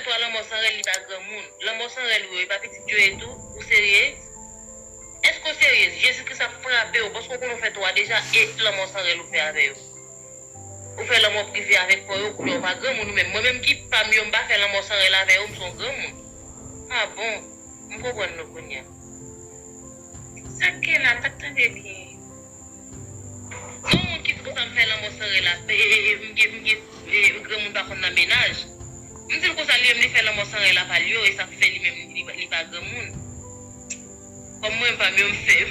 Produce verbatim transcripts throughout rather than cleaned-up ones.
Twa lanmò san rèl, li pa granmoun. Lanmò san rèl ou yo, e pa pitit yo ye tou? Ou serye? Èske w serye? Jezi Kris ap frape w, paske w konnen w fè twa deja, e lanmò san rèl ou fè avè yo. Ou fè lanmò prive avèk kò yo, kounye a w pa granmoun ou menm. Mwen menm ki pa m yo, m pa fè lanmò san rèl avè yo, m se yon granmoun. Ah bon, m konprann nou kounye a. Sa k gen la, m pa t tande byen. Yon moun ki di konsa m fè lanmò san rèl la, e, e, e, m gen, m gen, e, granmoun pa konn nan mennaj. M di l konsa li menm li fè lanmò san rèl la pa l yo, e sa k fè li menm li, li pa granmoun. Kòm mwen pa menm fè.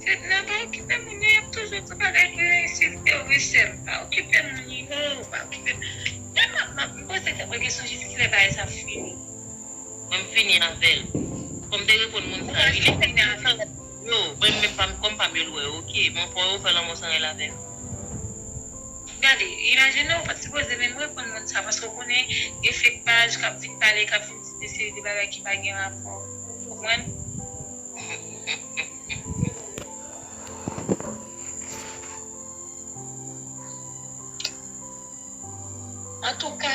Fedna, pa okipe moun yo, y ap toujou di bagay pou yo ensilte w, wi sè m. Pa okipe moun yo, pa okipe. Men m ap, m ap, m poze tèt mwen kesyon jiskilè bagay sa ap fini. Mwen m fini avè l. Kòm te reponn moun sa, wi, li fini avè l. Yo, mwen menm pa m, kòm pa m yo l wè, oke. Mwen pran yo fè lanmò san rèl avè l. Gade, imajine w pa t sipoze menm reponn moun sa, paske w konnen gen fake paj k ap vin pale, k ap vin di de seri de bagay ki pa gen rapò. Ou konprann? Antouka,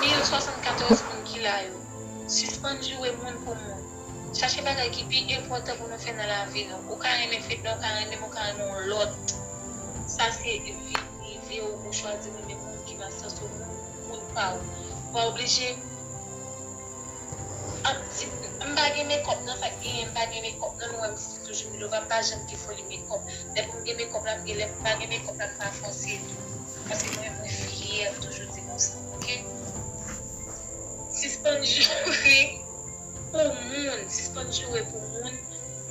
mil swasannkatòz moun ki la yo, sispann joure moun pou moun. Chache bagay ki pi enpòtan pou nou fè nan lavi nou. Ou ka renmen Fedna, ou ka renmen m, ou ka renmen yon lòt. Sa se vi prive w, ou chwazi renmen moun ki nan sans ou, moun, moun pa w. Ou pa oblije ap di, m pa gen mekòp nan, sa k genyen, m pa gen mekòp nan, nou wè m toujou Milova, m pa janm gen foli mekòp. Lè pou m gen mekòp la, m gen, lè m pa gen mekòp la, m pa fonse tou. Paske mwen, mwen fyè, m toujou di konsa, oke? Sispann joure pou moun, sispann joure pou moun.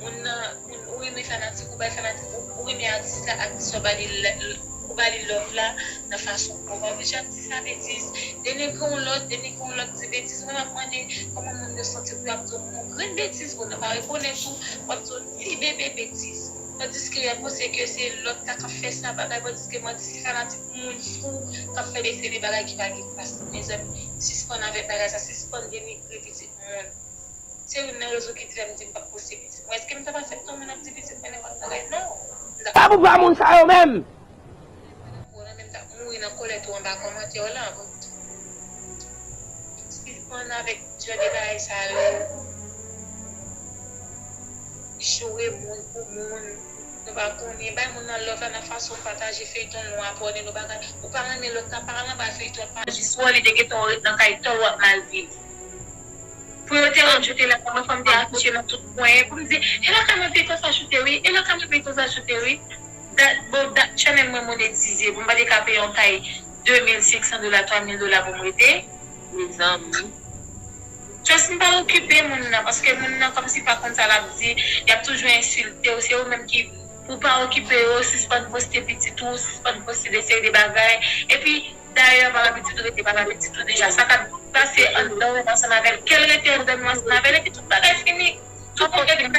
Moun nan, moun, ou renmen fanatik, ou bay fanatik, ou, ou renmen atis la, atis la, ou ba li, ou ba li love la nan fason pa w. Pa oblije ap di sa betiz, denigre yon lòt, denigre yon lòt, di betiz. Mwen, m ap mande kòman moun yo santi pou y ap di yon grenn betiz, bon, nan pa rekonèt ou, w ap di yon ti bebe betiz. Tandiske y ap panse ke se lòt la k ap fè sa, bagay, tandiske m ap di se fanatik moun fou k ap fè de seri de bagay ki pa gen plas. Mezanmi, sispann avèk bagay sa, sispann denigre pitit moun. Se youn nan rezon ki fè m di m p ap poste pitit mwen. Èske m t ap aksepte yon moun ap di pitit mwen nenpòt bagay? Non. M t ap Pa pou pa moun sa yo menm. Ou nan menm t ap mouri nan kòlèt ou anba kòmantè w lan. Sispann avèk jan de bagay sa yo. Joure moun pou moun. Nou pa konnen. Bay moun nan love la nan fason pataje feyton nou, abòne nou bagay. Ou pa renmen lòt la, pa al anba feyton pa. Jis wè li te gentan ret nan kay tòl w ap mal viv. Pou yo te rann joute la, mwen fanm te afiche nan tout kwen. Pou m di, e lakay mwen feyton sa joute wi, e lakay mwen feyton sa joute wi. Dat, bon, dat channel mwen monetize, pou m pa te ka peye yon kay de mil senk san dola, twa mil dola pou m rete. Mezanmi. Just m pa okipe moun nan, paske moun nan kòmsi pa konn sa l ap di, y ap toujou ensilte w, se ou menm ki, pou pa okipe yo, sispann poste pitit ou, sispann poste de seri de bagay. Epi, dayè, pa pitit ou rete pa pitit ou deja. Sa k ap pase anndan w ansanm avè l, ke l rete anndan nou ansanm avè l, epi tout bagay fini. Tout moun gen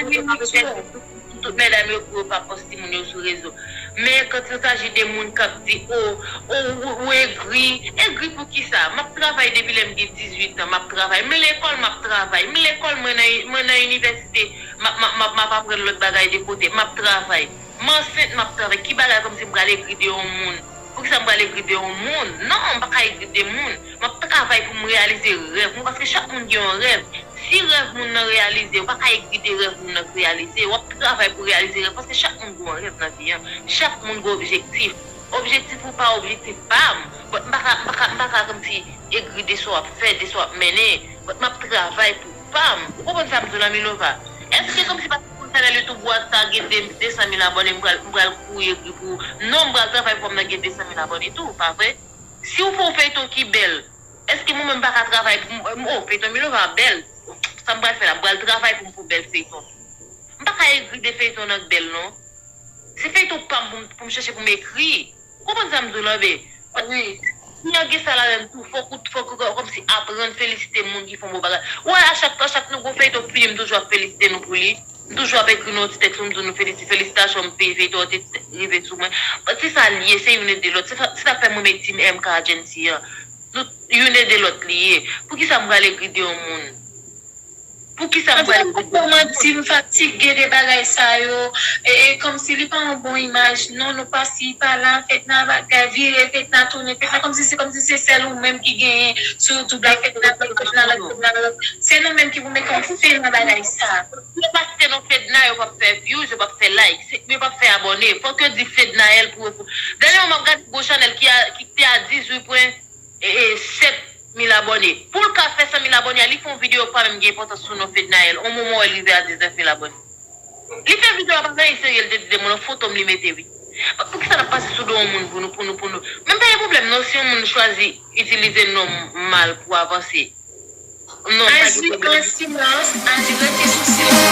fini. Tout medam yo pou yo pa pòs timoun yo sou rezo. Men, quand il s'agit de moun k ap di, o, o, ou, ou egri, egri pou kisa? M ap travay depi lè m gen dizuit an, m ap travay. M lekòl, m ap travay. M lekòl, mwen nan, mwen nan inivèsite, m ap, m ap, m ap, m ap aprann lòt bagay de kote. M ap travay. M ansent, m ap travay. Ki bagay kòmsi m pral egri de yon moun? Poukisa m pral egri de yon moun? Non, m pa ka egri de moun. M ap travay pou m reyalize rèv mwen, paske chak moun gen yon rèv. Si rèv moun nan reyalize, ou pa ka egri de rèv moun nan ki reyalize. W ap travay pou reyalize rèv, paske chak moun gen yon rèv nan vi an. Chak moun gen objektif. Objektif ou pa, objektif pa m. But m pa ka, m pa ka, m pa ka kòmsi egri de sa w ap fè, de sa w ap mennen. But m ap travay pou pa m. Ou konprann sa m di w la, Milova? Èske kòmsi paske pou chanèl YouTube ou a ta gen de, de san mil abòne, m pral, m pral kouri egri pou ou? Non, m pral travay pou m nan gen de san mil abòne tou, pa vre? Si w fè yon feyton ki bèl, èske mwen menm m pa ka travay pou m, m, oh, feyton Milova bèl. Sa m pral fè la, m pral travay pou m fè yon bèl feyton. M pa ka egri de feyton nan k bèl, non. Se feyton pa m pou m, pou m chèche pou m ekri. Ou konprann sa m di w lan, be? Wi. Si w gen sa ladan l tou, fòk ou, fòk ou kòmsi aprann felisite moun ki fè yon bon bagay. Ou wè, a chak, a chak nou gon feyton k fini, m toujou ap felisite nou pou li. M toujou ap ekri nou yon ti tèks pou m di nou felisi-, felisitasyon, m peye feyton an te rive sou mwen. But se sa l ye, se youn ede lòt. Se sa, se sa k fè mwen met Team M K Agency an. Nou, youn ede lòt li ye. Poukisa m pral egri de yon moun? Pou, Kisa m pral di? Kòman di m fatige de bagay sa yo? E, e kòmsi li pa yon bon imaj. Non, nou pa si pa la, Fedna bagay, vire Fedna, tounen Fedna, kòmsi se kòmsi se sèl ou menm ki genyen sou YouTube la, Fedna, Fedna, Fedna. Se nou menm ki pou mete yon fen nan bagay sa. Yo pa site non Fedna, yo p ap fè views, yo p ap fè like, yo p ap fè abòne. Fòk yo di Fednaelle pou yo. Dènye moman m gade gwo chanèl ki te a dizuit pwen sèt mil abòne. Pou l ka fè san mil abòne a, li fè yon videyo pa menm gen enpòtans sou non Fednaelle. On moman wè li rive a diznèf mil abòne. Li fè videyo a pa gen anyen serye, li te di de moun an foto m li mete wi. Poukisa n ap pase sou do yon moun pou nou, pou nou, pou nou? Men pa gen pwoblèm non, si yon moun chwazi itilize non m mal pou avanse. Non, pa gen pwoblèm. Aji an silans, aji rete sou silans.